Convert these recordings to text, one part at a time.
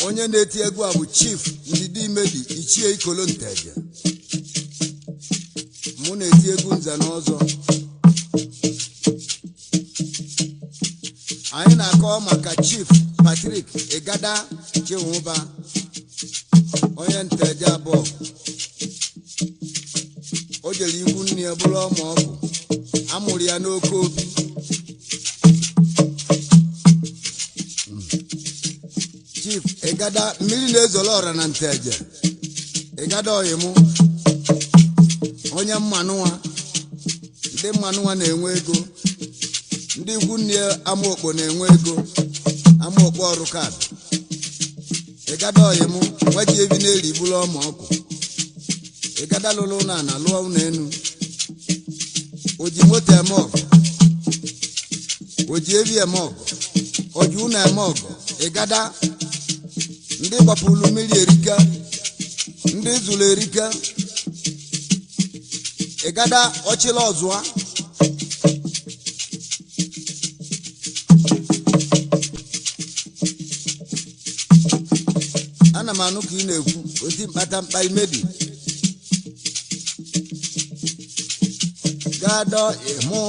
Onye na-eti egwu a bụ Chief Ndidi Imedi, Ichie Ikolo Nteje. Mụ na-eti egwu nze na ọzọ. Anyị na-akọ maka Chief Patrick Igada Chinwụba, onye Nteje abụọ. O jere ikwu nne ya bụrụ ọma ọkụ. Amụrụ ya n'oke obi. Chief Igada, mmiri na-ezolo ọra na Nteje. Igada oyimụ, onye mmanụnwa. Ndị mmanụnwa na-enwe ego. Ndị ikwu nne Amaokpo na-enwe ego. Amaokpo ọrụ kaadị. Igada oyimụ nweji ebi na-eri bụrụ ọma ọkụ. Igada lụrụ ụlọ ana, lụọ ụlọ enu. O ji moto eme ọgụ, o ji ebi eme ọgụ, o ji ụlọ eme ọgụ. Igada, ndị gbapụrụ mmiri erika, ndị zụrụ erika. Igada ọchịla ọzụa. Ana m anụ ka ị na-ekwu oti mkpatamkpa Imedi gado ịmụ.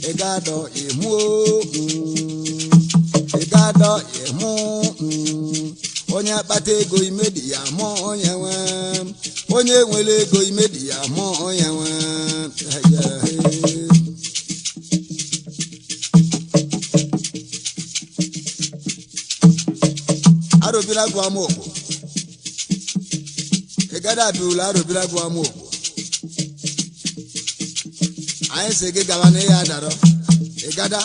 Ịgado ịmụ o, ịgado ịmụ. Onye akpata ego Imedi ya mụọ onye nwe. Onye nwere ego Imedi ya mụọ onye nwe. Arobila gụ Amaokpo. Ịgada abịa. Arobila gụ Amaokpo. Anyị sị gị gaba na ihe adarọ. Ịgada,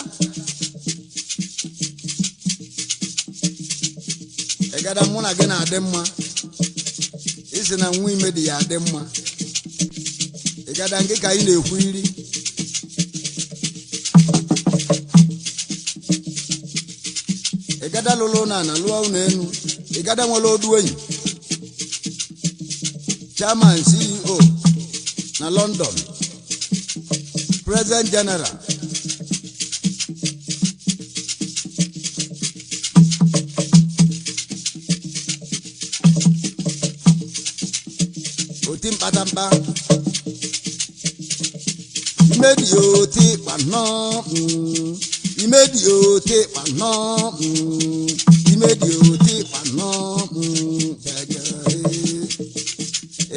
Ịgada, mụ na gị na-adị mma. Isi na nwa Imedi ya adị mma. Ịgada, ngị ka anyị na-ekwu iri. Ịgada lụrụ ụlọ ana, lụọ ụlọ enu. Ịgada nwere odu enyi, chairman, CEO na London, president general. Oti mkpatamkpa Imedi, oti kpanọ. Imedi oti kpanọ. Imedi oti kpanọ.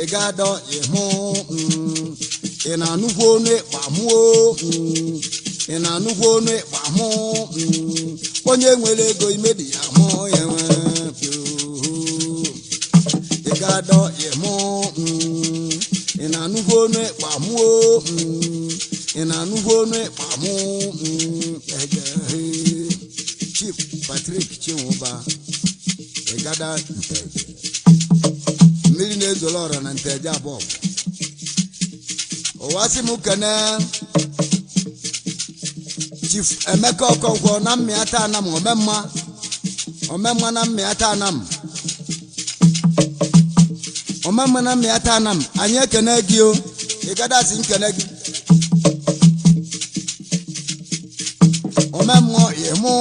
Ịgadọ ịhụ. Ị na-anụkwu onu ịkpa mụo. Ị na-anụkwu onu ịkpa mụ. Onye nwere ego Imedi ya mụ ya nwe. Ịgadọ ịmụ. Ị na-anụkwu onu ịkpa mụo. Ị na-anụkwu onu ịkpa mụ. Chief Patrick Chinwụba Igada Nteje, mmiri na-ezolo ọra na Nteje abụọ. Ụwa sị m kene Chief Emeka Okonkwo na Mmịata Anam. Omemma, omemma na Mmịata Anam. Omemma na Mmịata Anam, anyị ekene gị o. Ịgada si nkene gị. Omemmọ ịmụ,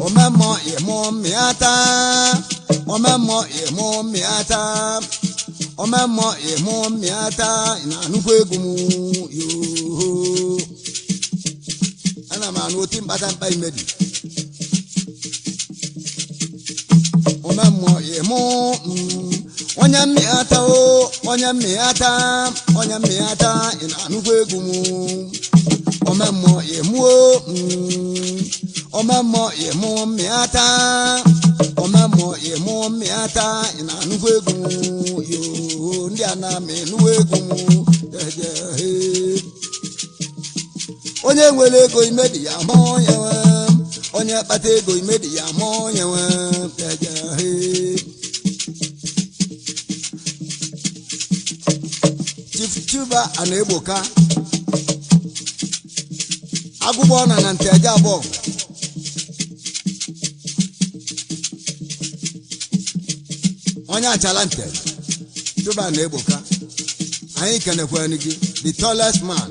omemmọ ịmụ mmịata, omemmọ ịmụ mmịata, omemmọ ịmụ mmịata. Ị na-anụkwa egwu m yoho? Ana m anụ oti mkpatamkpa Imedi. Omemmọ ịmụ, onye mmịata o, onye mmịata, onye mmịata. Ị na-anụkwa egwu m? Omemmọ ịmụ o, omemmọ ịmụ mmịata, omemmọ ịmụ mmịata. Ị na-anụkwa egwu m yoo? Ndị a na-amị nụwa egwu m jeje he. Onye nwere ego Imedi ya ma onye nwe. Onye kpata ego Imedi ya ma onye nwe jeje he. Chief Chuba a na-egboka agụgbọ na na Nteje abụọ. Onye achala nte, Chuba na-egboka, anyị kenekwere gị, the tallest man,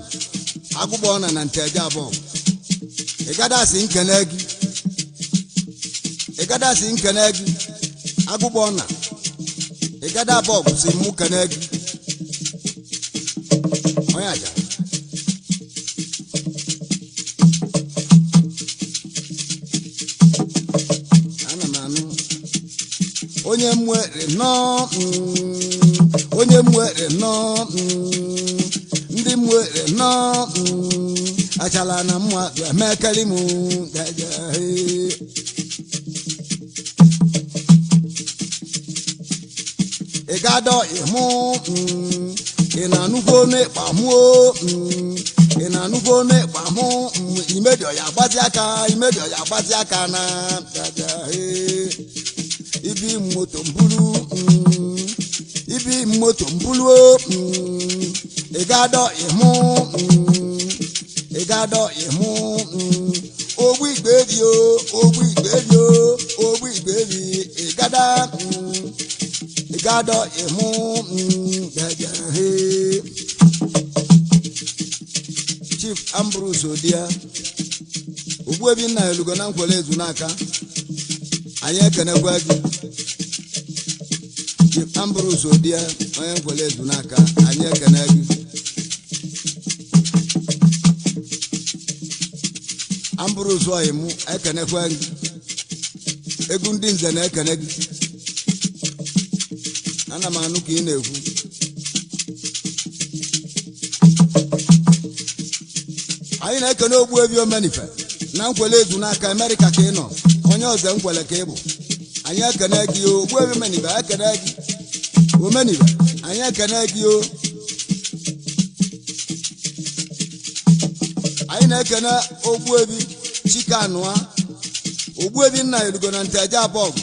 agụgbọ na na Nteje abụọ. Ị gada asị nkene gị. Ịgada si nkene gị agụgbọ na ịgada bọbụ si mụ kene gị onye aja. Ana m anụ onye mwere nọ, onye mwere nọ, ndị mwere nọ, achala na mma emekeli m. Ị ga-adọ ịmụ, ị na-anụkwu onu ịkpa mụo, ị na-anụkwu onu ịkpa mụ. Imedio ya agbazi aka, imedio ya agbazi aka na ibi moto mbulu, ibi moto mbulu. Ị ga-adọ ịmụ, ị ga-adọ ịmụ. Ogbu igbe bi o, ogbu igbe bi o, ogbu igbe bi. Ị gada, ị ga-adọ ịmụ. Chief Ambrose Odia Ogbuebi nna elugo na nkwele ezu n'aka, anyị ekenekwa gị. Chief Ambrose Odia, onye nkwele ezu n'aka, anyị ekene gị. Ambrose oyimụ, ekenekwa gị. Egwu ndị nze na-ekene gị. Ana m anụ ka ị na-ekwu. Anyị na-ekene Ogbuebi Omenife na nkwele ezu n'aka Amerịka ka ị nọ, onye ọzọ nkwele ka ị bụ. Anyị ekene gị o, Ogbuebi Omenife, ekene gị. Omenife, anyị ekene gị o. Anyị na-ekene Ogbuebi Chike Anụa, Ogbuebi nna erugo na Nteje Abọgụ.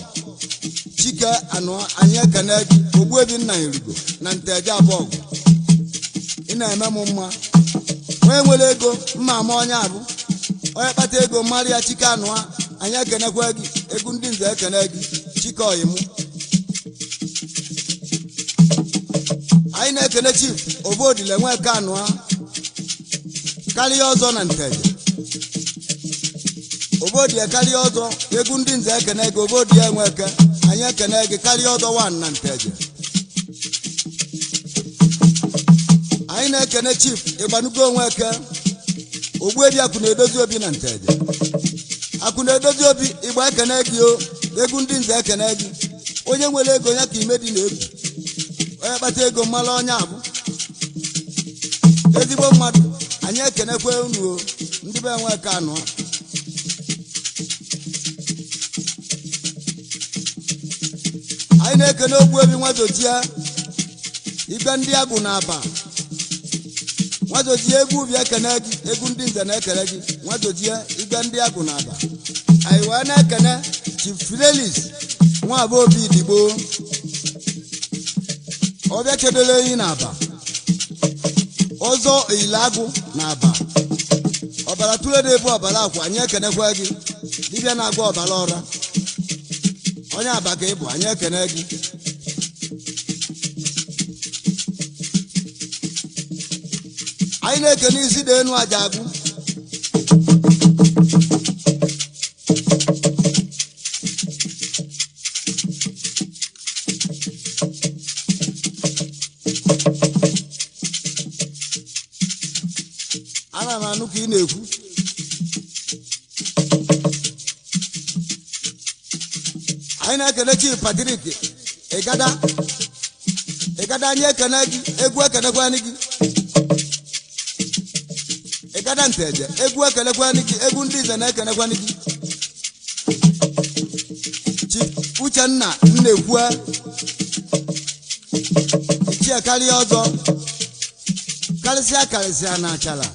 Chike Anụa, anyị ekene gị. Ogbuebi nna erugo na Nteje Abọgụ, ị na-eme m mma. Onye nwere ego mma ama onye abụ onye kpata ego mmarị ya. Chike Anụa, anyị ekenekwa gị. Egwu ndị nze ekene gị, Chike oyimụ. Anyị na-ekene Chief Obodile Nweke Anụa karịa ọzọ na Nteje. Obodie karịa ọzọ, egwu ndị nze ekene gị. Obodie Nweke, anyị ekene gị, karịa ọzọ wan na Nteje. Anyị na-ekene Chief Ịgbanugo Onweke, Ogbuebi Akụ na-edozi obi na Nteje. Akụ na-edozi obi Igba, ekene gị o. Egwu ndị nze ekene gị. Onye nwere ego ya ka ime dị na-ebu. Onye kpata ego mmalụ onye abụ ezigbo mmadụ. Anyị ekenekwe unu o, ndị be Nweke anọ. Anyị na-ekene Ogbuebi Nwazochie igwe ndị agụ na aba. Nwazochie, egwu ubi ekene gị. Egwu ndị nze na-ekele gị, Nwazochie igwe ndị agụ na aba. Anyị wee na-ekene Chief Fidelis Nwabobi Idigbo, ọbịa chedoro enyi na aba, ọzọ eyile agụ na aba, ọbara tụle na-ebu ọbara akwa. Anyị ekenekwa gị, dibịa na-agwa ọbara ọra, onye aba ka ị bụ. Anyị ekene gị. Anyị na-ekene isi dị enu aja agụ. Ana m anụ ka ị na-ekwu. Anyị na-ekene Chief Patrick Ịgada. Ịgada, anyị ekene gị. Egwu ekenekwanị gị, Ịgada Nteje. Egwu ekenekwanị gị. Egwu ndị nze na-ekenekwanị gị. Chief Uchenna Nnekwu, ichie karịa ọzọ, karịsịa karịsịa na Achala.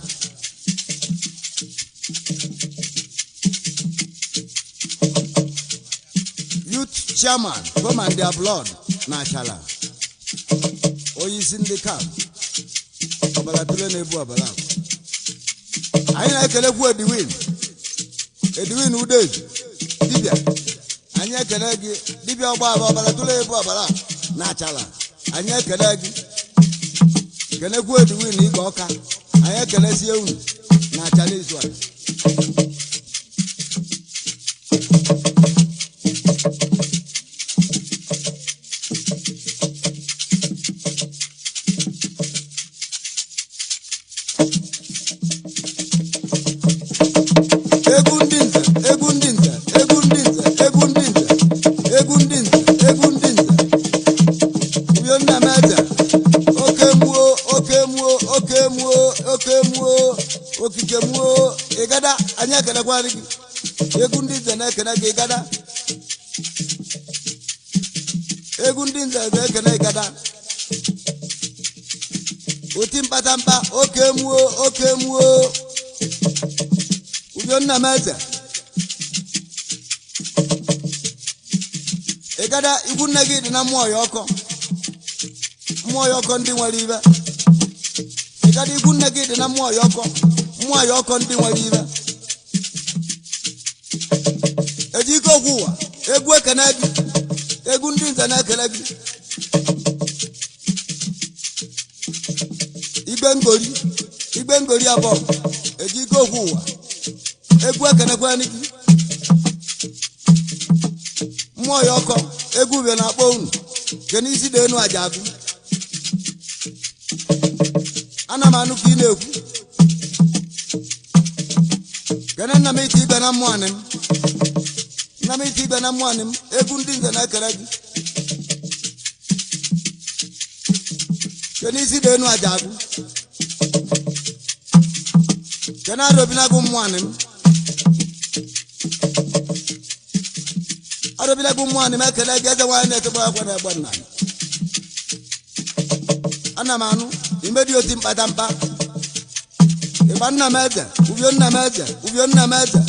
Youth chairman come and their blood na Achala, onyeisi ndị kap, ọbara tụle na-ebu ọbara akwa. Anyị na-ekelekwu Edwin, Edwin Udezu dibịa. Anyị ekele gị, dibịa ọgba aba, ọbara tụle ebu ọbara akwa na Achala. Anyị ekele gị. Kenekwu Edwin Igwe Ọka. Anyị ekelesie unu na Achala izu a. Ịgada, anyị ekenekwara gị. Egwu ndị nze na-ekene gị, Ịgada. Egwu ndị nze na-ekene Ịgada. Oti mkpatamkpa, oke muo, oke muo. Uyo nna m eze. Ịgada, ikwu nne gị dị na mmụọ ya ọkọ, mmụọ ya ọkọ ndị nwere ibe. Ịgada, ikwu nne gị dị na mmụọ ya ọkọ, mmụọ ya ọkọ ndị nwere ibe. Eji ike okwu ụwa, egwu ekene gị. Egwu ndị nze na-ekele gị. Igbe ngori, igbe ngori abụọ. Eji ike okwu ụwa, egwu ekenekwanị gị. Mmụọ ya ọkọ, egwu ubie na-akpọ unu ke n'isi dị enu aja agụ. Ana m anụ ka ị na-ekwu. Kene nna m ite igbe na mmụọ anị m, nna m ite igbe na mmụọ anị m. Egwu ndị nze na-ekele gị. Ke n'isi dị enu aja agụ. Kene arobinagụ mmụọ anị m, arobinagụ mmụọ anị m, ekele gị. Eze nwaanyị na-etekwa akwa na-egbe nna m. Ana m anụ imedi oti mkpatamkpa. Ịgba nna m eze, ubio nna m eze, ubio nna m eze.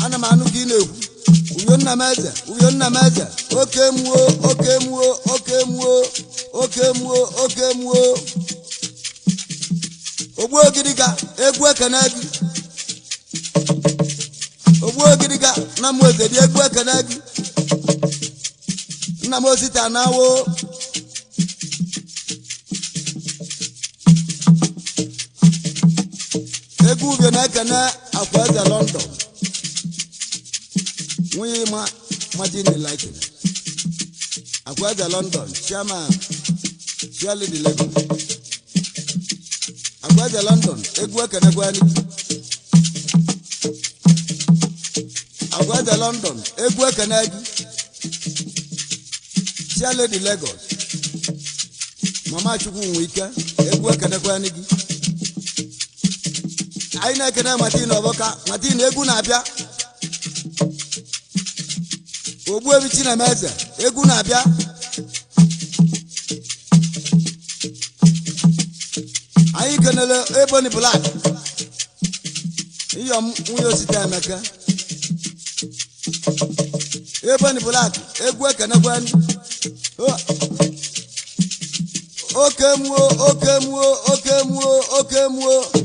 Ana m anụ ka ị na-ekwu. Uyo nna m eze, uyo nna m eze, oke muo, oke muo, oke muo, oke muo, oke muo. Ogbu ogiriga, egwu ekene gị. Ogbu ogiriga na m eze dị, egwu ekene gị. Nna m osita na-awo. Egwu ubie na-ekene akwa eze London, nwunye ma Martin Lighting, akwa eze London, chairman Shirley the Lagos. Akwa eze London, egwu ekenekwani. Akwa eze London, egwu ekene gị. Shirley the Lagos, mama Chukwu nwe ike, egwu ekenekwani gị. Anyị na-ekene Martin Ọbọka. Martin, egwu na-abịa. Ogbuebi Chinemeze, egwu na-abịa. Anyị kenele Ebony Black, iyom nwunye osita Emeka. Ebony Black, egwu ekenekwani. Oke muo, oke muo, oke muo, oke muo.